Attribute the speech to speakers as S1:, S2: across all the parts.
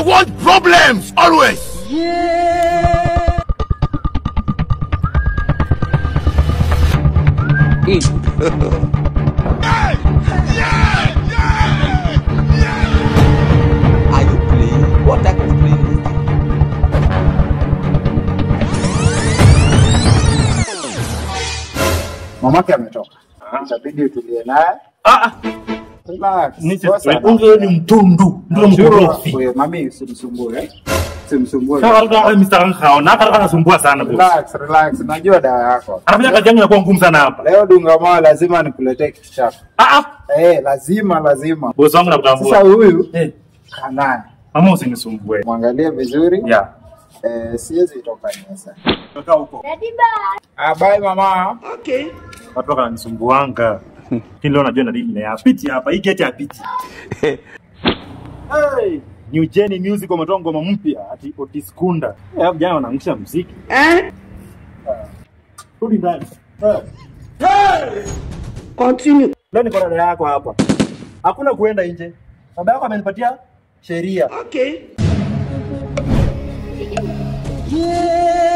S1: I want problems always.
S2: Yeah.
S1: Hey! Yeah! Yeah! Yeah!
S2: Are you playing? What type of playing is this?
S3: Mamake ametoka. Itabidi utulie naye. Relax.
S4: Huyo ni mtundu, ndio mkorofi.
S3: Wewe mami usimsumbue. Usimsumbue.
S4: Sasa Mr. Ngao na hata anasumbua sana boss.
S3: Relax, relax. Najua dawa yako.
S4: Anafanya kazi yangu inakuwa ngumu sana hapa.
S3: Leo dunga mawe lazima nikuletee kitu chako. Lazima lazima.
S4: Boss wangu nakutambua.
S3: Sasa huyu kanaye.
S4: Mama usinisumbue.
S3: Mwangalie vizuri.
S4: Yeah.
S3: Siwezi toka sasa.
S4: Toka huko.
S5: Daddy bye.
S3: Bye mama.
S2: Okay.
S4: Watu wananisumbuanga. Lakini leo najua na deal na piti hapa. Hii gate ya piti. Hey, New Gen Music wametoa ngoma mpya ati Otis Kunda. Vijana wanaangusha muziki. Rudi ndani. Hey!
S2: Continue.
S4: Leo niko na dada yako hapa. Hakuna kuenda nje. Baba yako amenipatia sheria.
S2: Okay.
S4: Yeah.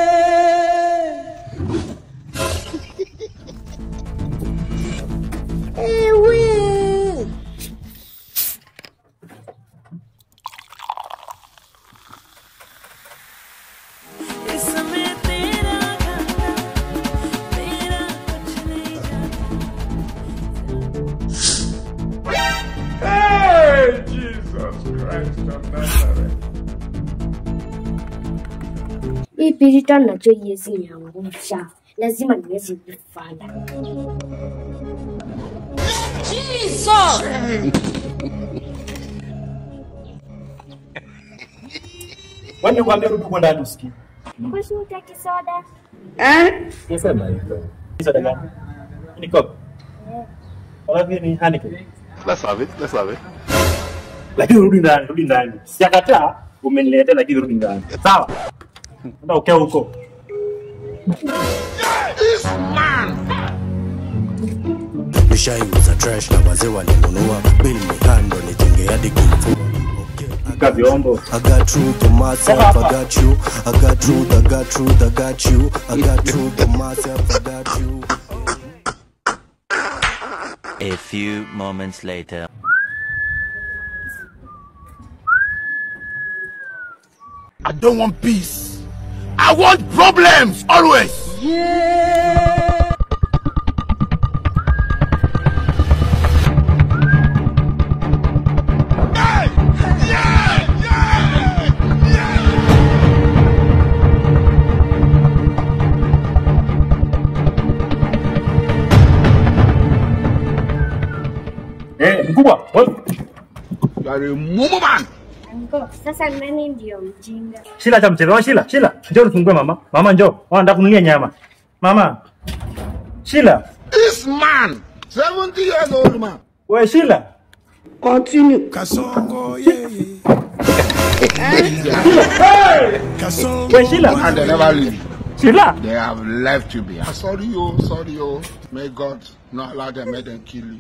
S1: Hey, Jesus Christ of Nazareth.
S5: Hii pirita najua iwezi niangusha. Lazima niweze kufanya.
S2: Jesus!
S4: Wewe nikwambia rudi kwa ndani usikie.
S5: Kwani hutaki soda?
S4: Nasema hivyo. Soda gani? Ni Coke. Wapi ni Heineken?
S1: Let's have it, let's have it.
S4: Lakini rudi ndani, rudi ndani. Sijakataa umeniletea lakini rudi ndani. Sawa? Ndio ukae huko.
S1: This man.
S6: Nishaiuza trash na wazee walinunua bill mikando nijenge hadi kifua.
S4: Kazi ombo.
S6: I got truth on myself, I got you. I got truth, I got truth, I got you. I got truth on myself, I got you.
S7: A few moments later.
S1: I don't want peace. I want problems always.
S2: Yeah.
S1: Hey! Yeah! Yeah! Yeah!
S4: Hey, mkubwa.
S1: You are a mumu man.
S5: Sasa nani ndio mjinga?
S4: Shila cha mchezo, Shila, Shila. Njoo nifungue mama. Mama njoo. Wanataka kununulia nyama. Mama. Shila.
S1: This man, 70 years old man.
S4: Wewe Shila.
S2: Continue.
S8: Kasongo yeah.
S4: Hey!
S8: Kasongo.
S4: Wewe Shila.
S1: And they never leave.
S4: Shila.
S1: They have left you behind. Sorry oh, sorry oh. May God not allow them, may them kill you.